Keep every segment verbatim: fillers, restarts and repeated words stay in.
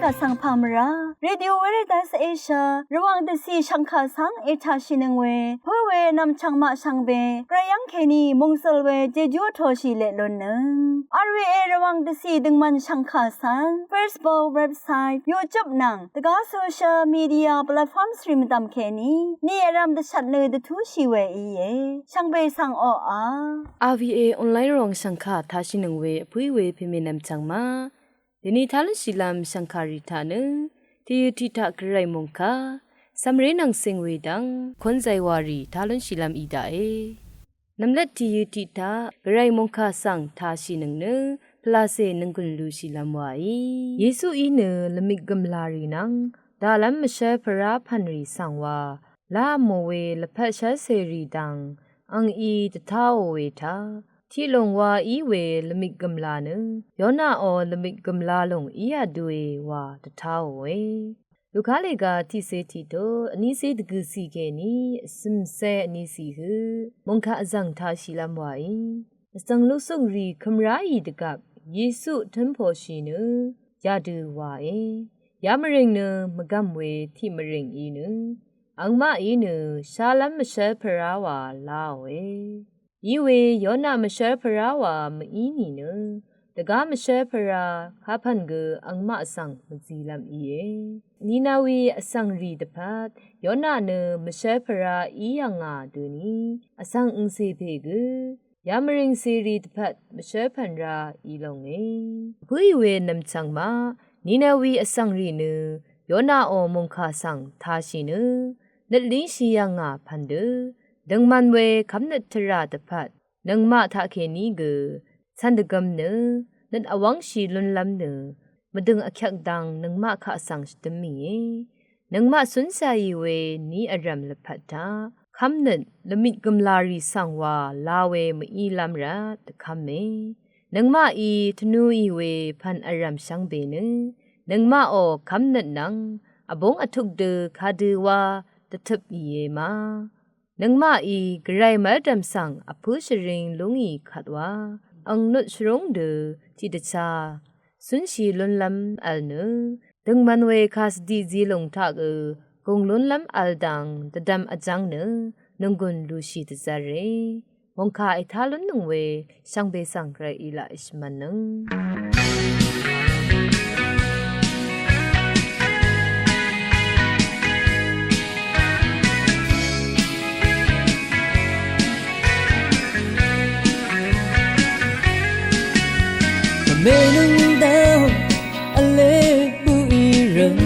Vsvng pà mvrá Radio Veritas Asia Rvwàng dvcì shv̀ngkà svng ètàshìnøng we pǿ we nv̀mchv̀ng maq shvngbe gvray yv́ng kèní mòngsøl we jejú vtōshì leq lúnnøng. R V A Rvwàng dvcì døngmvn shv̀ngkà svng Facebook, website, YouTube nvng dvgá social media platforms rì mvdv̀m kèní ni vrv̄m dvshvt nø dvtúshì we íe. Shvngbe svng oqà R V A online Rvwàng shv̀ngkà tashìnøng we vpǿí we pèmè nv̀mchv̀ng maq dvni tá lúnshìlv́m shv̀ngkàrì taq nø tìyø tiq taq gvray mòngkà cv̀mré nvng cing we dv́ng kún zaywarì tá lúnshìlv́m í daqe. Nv̀mlat tìyø tiq taq gvray mòngkà svng tāshìnøng nø pvlacè nònggùn lushìlv́m waí. Yesuí nø lvmik gø̀mlarì nvng daqlv́m mvshv́l pvrá pv̀nrì svng wa lá mò we lvpat shv́lcèrì dvng ang í dvtáò we taq tiq lùng wa í we lvmik gø̀mla nø Yonaqò lvmik gø̀mla lùng í yà due wa dvtáòe. Luka lèga tiqcé tiqtut vnícé dvgø̀cì kèní vcø̀mcé vnícì høq mòngkà vzv̀ng tāshìlv́m waí. Vsv̀ng luksuk rì kømráì dvgvp Yesu tǿmpòshì nø yadø wae. Yamvrìng nø mvgv̀m we tiq mvrìng í nø angmaqí nø shálv́m mvshv́l pvrá wa láòe. Iwe Yonaq mvshv́l pvrá wa mví nìnø dvgá mvshv́l pvrá kapv̀n gø angmaq svng mvzilv́m íe. Ninawi vsv̀ngrì dvpvt Yonaq nø mvshv́l pvrá í yv̀ngà døni vsv̀ng angcè pè gø yamvrìng cèrì dvpvt mvshv́l pv̀n rá í longe. Vpǿì we nv̀mchv̀ng maq Ninawi vsv̀ngrì nø Yonaqò mòngkà svng tāshì nø nøt língshì yv̀ngà pv̀n dø døngman we kv́mnøt tvrà dvpvt nøngmaq taqkèní gø cv̀n dvgøm nø nøt vwv́ngshì lúnlv́m nø mvdø̀ng vkyvk dang nøngmaq kaq svng shvdǿm mìe. Nøngmaq cúnshàì we ní vrv̀m lvpat taq kv́mnøt lvmit gø̀mlarì svng wa la we mvílv́m rvt dvkv́me. Nøngmaqí tvnuì we pv̀n vrv̀m shvngbe nø nøngmaqò kv́mnøt nvng vbúng vtuk dø kadø wá dvtøp ìe ma. Nøngmaqí gvray mv́rdv̀m svng vpǿ shvring lúngì kvt wa ang nut shvrúng dø tiqdvchá cúnshì lúnlv́m vl nø døngman we kàsvdiq zilùng taq gø gùng lúnlv́m vl dang dvdvm vjv́ng nø nònggùn lushì dvzv́re. Mòngkà ètá lúnnøng we shvngbe svng gvray í laq shvmv̀nnøng. Mènøng dv́ng vle bø̀í rø̀m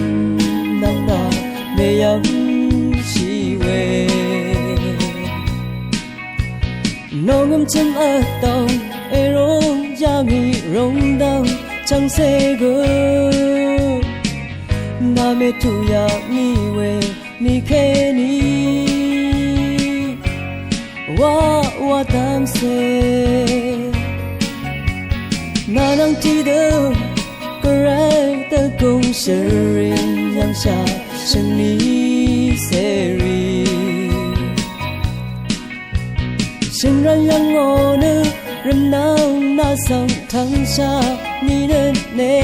nvng dv́ng mèyv̀ngshì we. Nòngø̀m chø̀m vtòng èrúng yà ngì rúng dv́ng chv̀ngcè gø nà mètuq yà ngì we nìkèní wa wa dv́mcè. Nà nvng tiqdø gvray dvgùng shvring yv̀ngshà shvngni cèrì. Shø̀ngrv̀n yv̀ngò nø rv̀mnvng nà svng tvngshà ni nø ne.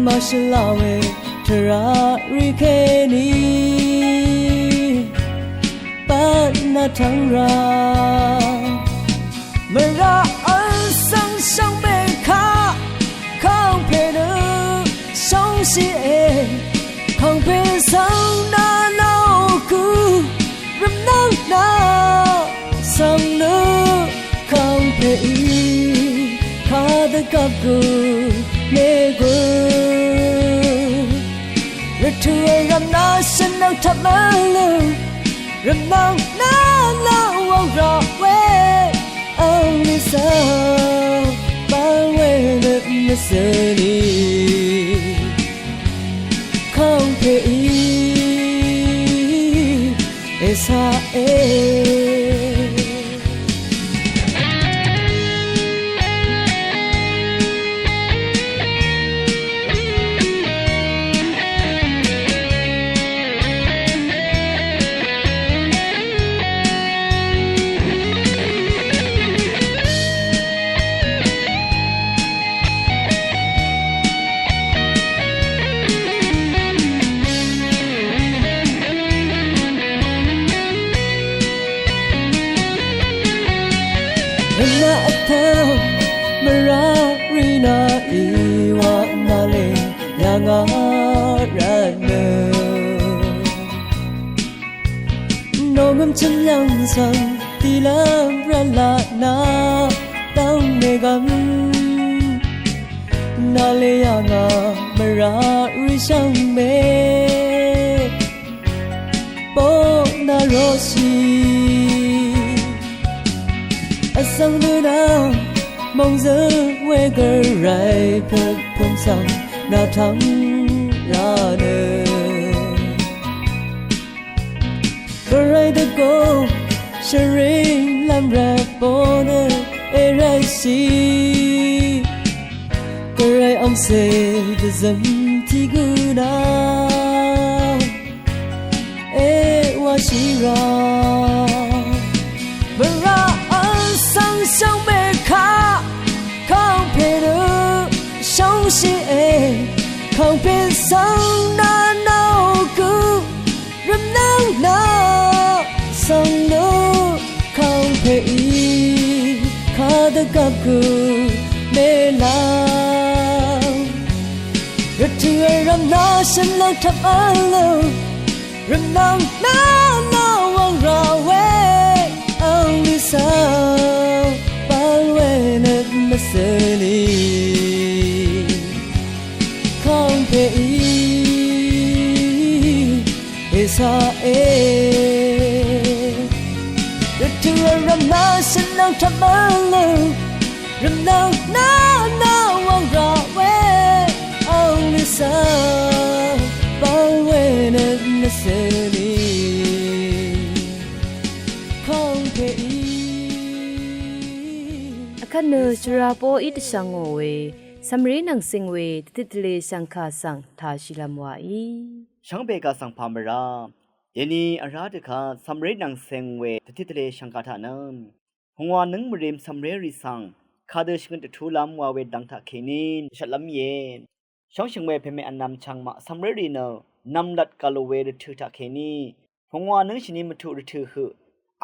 Màshvla we tvrà rì kèní bvt nà tvng rà. Mvrà vl svng shvngbe kaq kàngpè nø shóngshìe. Kàngpè svng nà laq gø rv̀mnvng nà svng nø kàngpèí kadvgvp gø mègø. Rvtø̀ vrv̀m nà shvnvng tvp mvlø rv̀mnvng nà laq wvng raq we. Angni svng bvl we nø mvsøni kàngpèí èsaqe. Chø̀mlv́ng svng tiqlv́m rvlaq nà dv́ngme gvm nà lèyà ngà mvrà rì shvngbe bok nà roqshì vsvng nø nà mòngzø we gvray pø̀pø̀m svng nà tvng rà nø Gvray dvgø shvring lv́m rvbø nø èrvtshì Gvray angcè dvzøm tiq gø nà èwashì rà mvrà vsvng shvngbe kaq kàngpè nø shvngshì e kàngpè svng nà nà gø Rvmnvng nà svng nø kàngpèí kadvgvp gø mèlv́m rvtø̀ vrv̀m nà shø̀nlv́ng tvp v̄l nø rvmnvng nà nà wvng rà we ang lì svng bvl we nøt mvsø̀ lì kàngpèí èsaqe rvtø̀ vrv̀m nà shø̀nlv́ng tvp v̄l nø rvmnvng nà nà wvng rà we ang lì svng bvl we nøt mvsø̀ lì kàngpèí. Vkvt nø shvra poqí dvshvngò we cv̀mré nvng cing we dvtit tvlē shv̀ngkà svng tāshìlv́m wàí shvngbe kà svng pà mvrá dèni vrá dvkvt cv̀mré nvng cing we dvtit tvlē shv̀ngkà taq nø pungwà nǿng mvrím cv̀mré rì svng kadø shvngøt dvtúlv́m wa we dvng taqkèní dvshvtlv́m íe. Shóngshø̀ng we pèmè vnvm chvngmaq cv̀mré rì nø nv̀mlat gv̀l we rvtø̀ taqkèní pungwà nǿng shvni mvtuq rvtø̀ høq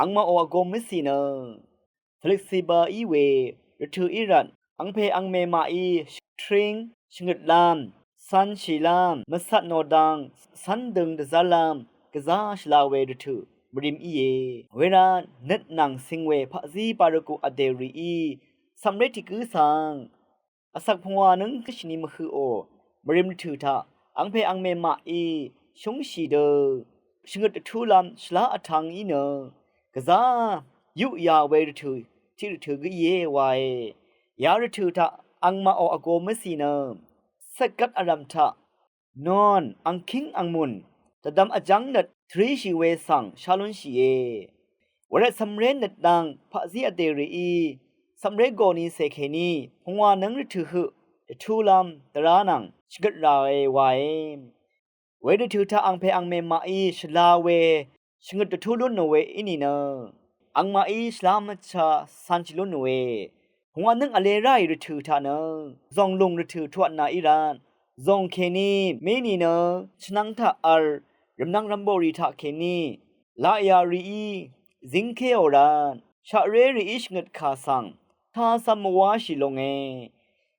angmaqò vgō mvcì nø tvløksiba í we rvtø̀ í rvt angpè angmè maqí shvtring shvngøtlv́m cv̄nshìlv́m mvcat nò dang cv́n døng dvzv́rlv́m gvzá shvla we rvtø̀ mvrím íe. Wervt nøt nvng cing we paqzí barvgø vdè rìí cv̀mré tiq gǿ svng vsvk pungwà nǿng shvni mvhøqò mvrím rvtø̀ taq angpè angmè maqí shúngshì dø shvngøt dvtúlv́m shvlá vtv̄ng í nø gvzá yuqyà we rvtø̀ tiq rvtø̀ gǿ íe wae. Ya rvtø̀ taq angmaqò vgō mvcì nø cvtgvt vrv̀m taq non angkíng angmùn dvdvm vjv́ng nøt tvríshì we svng shá lúnshìe. Wervt cv̀mré nøt dang paqzí vdè rìí cv̀mré gòni cè kèní pungwà nǿng rvtø̀ høq dvtúlv́m dvrá nvng shvngøt ràe wae. We rvtø̀ taq angpè angmè maqí shvla we shvngøt dvtú lún nò we í nìnø angmaqí shvlá mvcha canshì lún nòe. Pungwà nǿng vlē ráì rvtø̀ taq nø zònglùng rvtø̀ tuatnà í rvt zòng kèní mé nìnø shvnvng taq v̄l rvmnvng rvmboqrì taqkèní laqyà rìí zíngkéò rvt shaqré rìí shvngøt kà svng tacv̄m mvwáshì longe.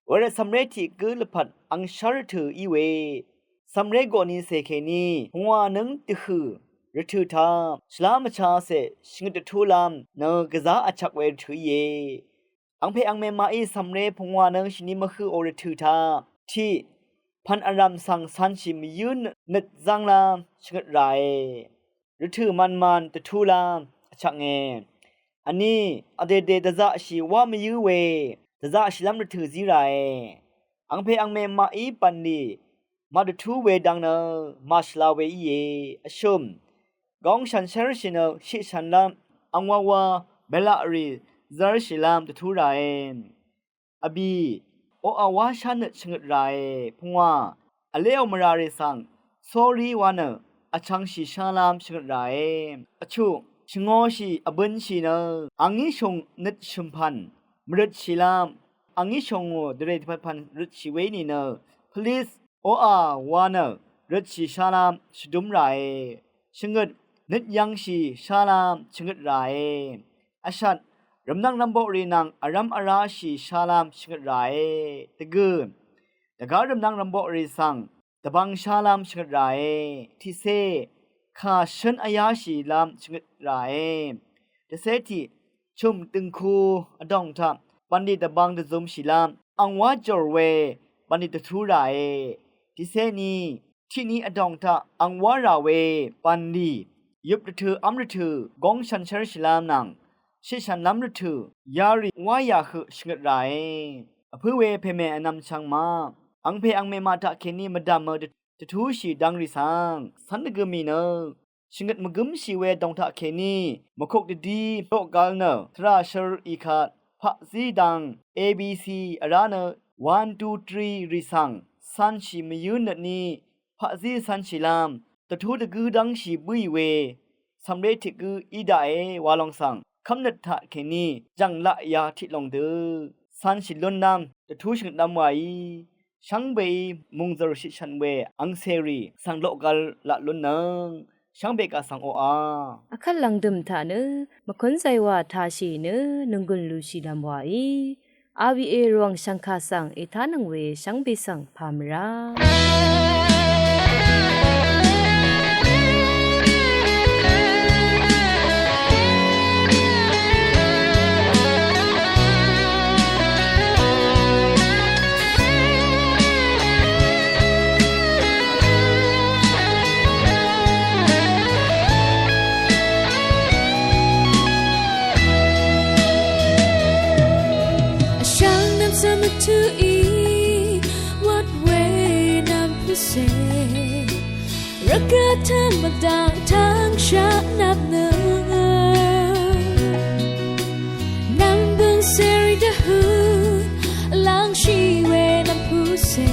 Wervt cv̀mré tiq gǿ lvpat angshv́r rvtø̀ í we cv̀mré gòni cè kèní pungwà nǿng dvhø̀ rvtø̀ taq shvlá mvchacè shvngøt dvtúlv́m nø gvzá vchvk we rvtø̀ íe. Angpè angmè maqí cv̀mré pungwà nǿng shvni mvhøqò rvtø̀ taq tiq pv̀n vrv̀m svng canshì mvyǿ nøt zv́nglv́m shvngøt ràe. Rvtø̀ mvnman dvtúlv́m vchvknge. Vní vdèdè dvzaqshì wá mvyǿ we dvzaqshìlv́m rvtø̀ zí ràe. Angpè angmè maqí bv̀nlì màdvtú we dang nø màshvla we íe. Vshø̀m góng shànshér shì nø shiqshànlv́m angwawa bèlaqrì zv́rshìlv́m dvtú ràe. Vbì oqà wá shánøt shvngøt ràe. Pungwà vléò mvrà rì svng sórí wa nø vchvngshì shálv́m shvngøt ràe. Vchuq shvngōshì vbønshì nø angí shùng nøt shø̀mpv̀n mvrøtshìlv́m angí shòngò dvrè dvpvtpv̀n røtshì we í nìnø pvlis oqà wa nø røtshì shálv́m shvdúm ràe. Shvngøt nøt yv̄ngshì shálv́m shvngøt ràe. Vshat rvmnvng rvmboqrì nvng vrv́m vráshì shálv́m shvngøt ràe. Dvgø̀ dvgá rvmnvng rvmboqrì svng dvbvng shálv́m shvngøt ràe. Tiqcé kà shǿn vyáshìlv́m shvngøt ràe. Dvcé tiq chø̀m dø̀ngku vdòng taq bv̀nlì dvbvng dvzumshìlv́m ang wá jòr we bv̀nlì dvtú ràe. Tiqcé ni tiqni vdòng taq ang wá rà we bv̀nlì yøp rvtø̀ v́m rvtø̀ góng shànshér shìlv́m nvng shitshànlv́m rvtø̀ yarì wá yà høq shvngøt ràe. Vpǿ we pèmè vnvm chvng ma angpè angmè maq taqkèní mvdv̀mø dvtúshì dvngrì svng cv́n dvgø mì nø shvngøt mvgǿmshì we dòng taqkèní mvkuk dvdí loqgvl nø tvrà shør í kvt paqzí dvng A B C vrá nø one two three rì svng cv̄nshì mvyǿ nøtní paqzí cv̄nshìlv́m dvtú dvgǿ dv́ngshì bǿì we cv̀mré tiq gǿ í daqe wa lòng svng kv́mnøt taqkèní jv̀ng laqya tiq lòng dø cv̄nshì lúnlv́m dvtú shvngøtlv́m waí shvngbeí mòngzø̀r shitshv̀n we angcèrì svng loqgvl laq lúnnøng shvngbe kaq svng oqà. Vkvt lv̀ngdø̀m taq nø mvkúnzay wa tashì nø nònggùn lushìlv́m waí. R V A Rvwàng shv̀ngkà svng ètánøng we shvngbe svng pà mvrá. Vshvng nvmsvmvtuq í wvt we nvmpvse. Rvgvt tvmvdaq tvngshaq nvpnøng nvmbøng seri dvhø lvngshi we nvmpvse.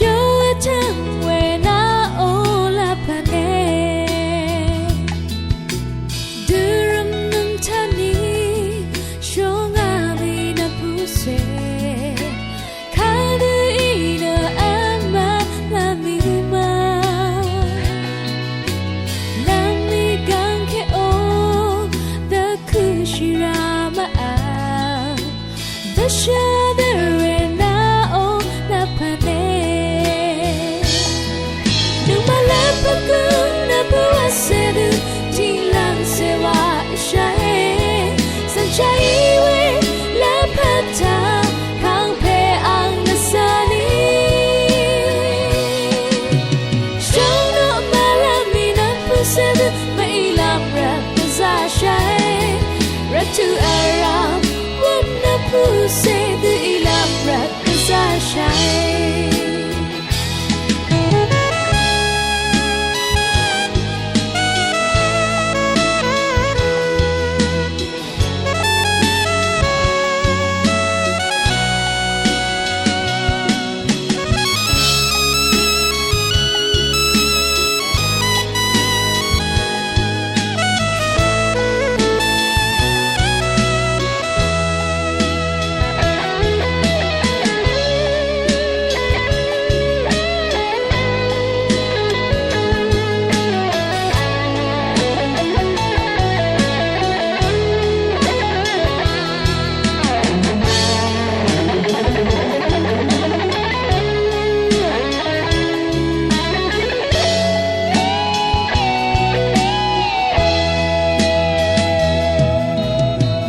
Yø vtvng we naqò lvpvne. Dørvm nvng tvni shonga mi nvmpvse. Kadø í nø vmvla mi ma. Nvmi gvngke o dvkø shira mv-vl. Dvshvdvr we naqò lvpvne. Nøngmaq lvpvgø nvpvwvse dø tiqlvngse wa vshae. Svngshaq í we lvpvt taq kangpe ang nvsani. Shvngø mvlvm í nvmpvse dø mv-ílvm rvt dvzashai. Rvtø̀ vrvm wøt nvmpvse dø ílvm rvt dvzashai.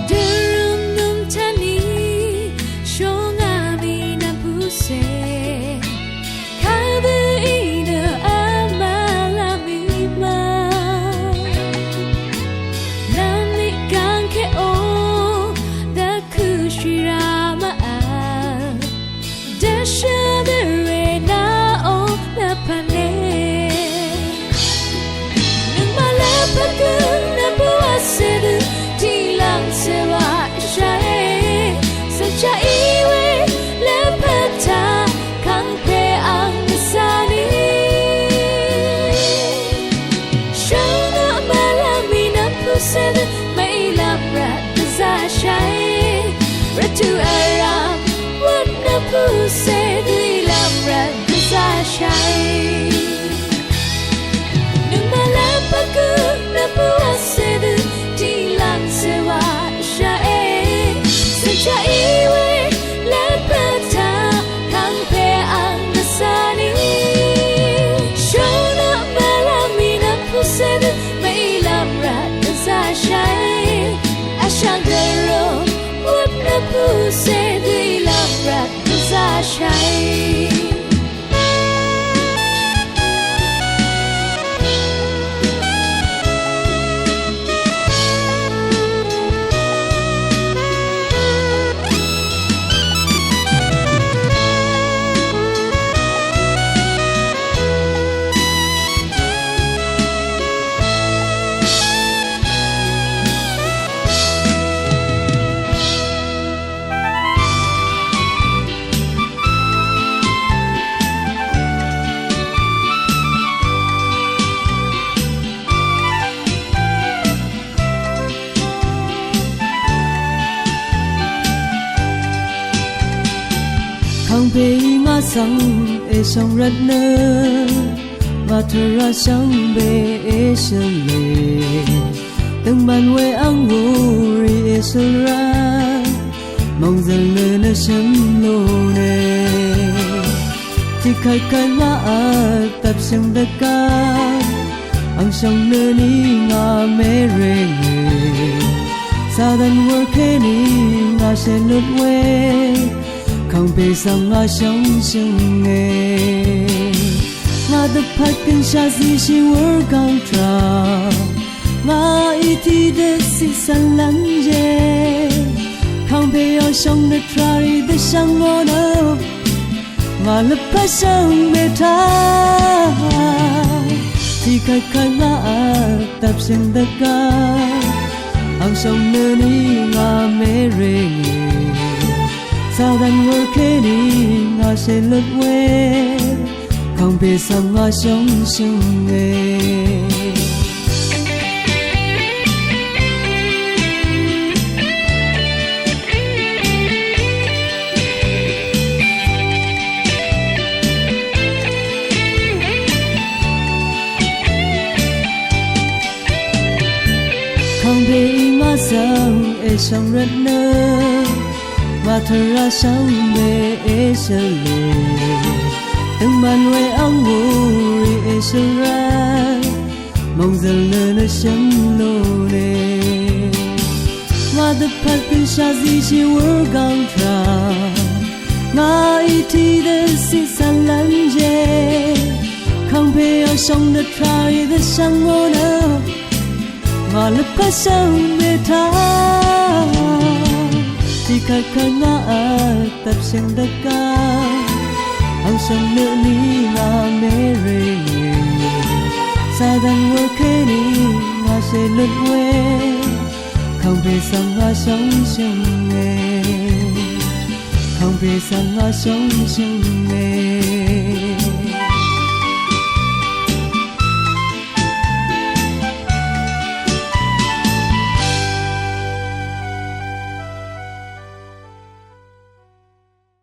Dørum num tani shonga mi nvmpvse. Kadø í nø vmvla mi ma. Nvmni gvngke o dvkø shira mv-vl. Dvshvdvr we naqò lvpvne. Nøngmaq lvpvgø nvmpvwvse dø tiqlvngse wa vshae. Svngshaq í we lvpvt taq kangpe ang nvsani. Shvngø mvlvm í nvmpvse dø mv-ílvm rvt dvzashai. Rvtø̀ vrvm wøt nvmpvse dø ílvm rvt dvzashai. Nøngmaq lvpvgø nvmpvwvse dø tiqlvngse wa vshae. Svngshaq í we lvpvt taq kangpe ang nvsani. Shvngø mvlvm í Kàngpè ngà svng èshvng rvt nø, ngà tvrà shvngbe èshøl e. Døngman we ang wurì èshøl rvt, mòngzøl nø nø shø̀m lúne. Tiqkvt kvt ngà vtvp shø̀ng dvgvp, ang shvng nø ni ngà mèrèngì. Satan wur kèní ngà shèlut we, kàngpè svng ngà shvngshø̀nge. Ngà dvpvt gønshà zìshì wur gv̀ng tvrà, ngà í tiqdø ciq cv̀n lv́nje. Kàngpè ò shòng nø tvràrì dvshvng ò nø, ngà lvpat shvngbe taq. Tiqkvt kvt ngà vtvp shø̀ng dvgvp, ang shòng nø ni ngà mèrèngì. Satan wur kèní ngà shèlut we, kàngpè svng ngà shvngshø̀nge. Kàngpè í ngà svng èshvng rvt nø, ngà tvrà shvngbe èshøl e. Døngman we ang wurì èshøl rvt, mòngzøl nø nø shø̀m lúne. Ngà dvpvt gønshà zìshì wur gv̀ng tvrà, ngà í tiqdø ciq cv̀n lv́nje. Kàngpè ò shòng nø tvràrì dvshvng ò nø, ngà lvpat shvngbe taq. Tiqkvt kvt ngà vtvp shø̀ng dvgvp, ang shòng nø ni ngà mèrèngì. Satan wur kèní ngà shèlut we, kàngpè svng ngà shvngshø̀nge. Kàngpè svng ngà shvngshø̀nge.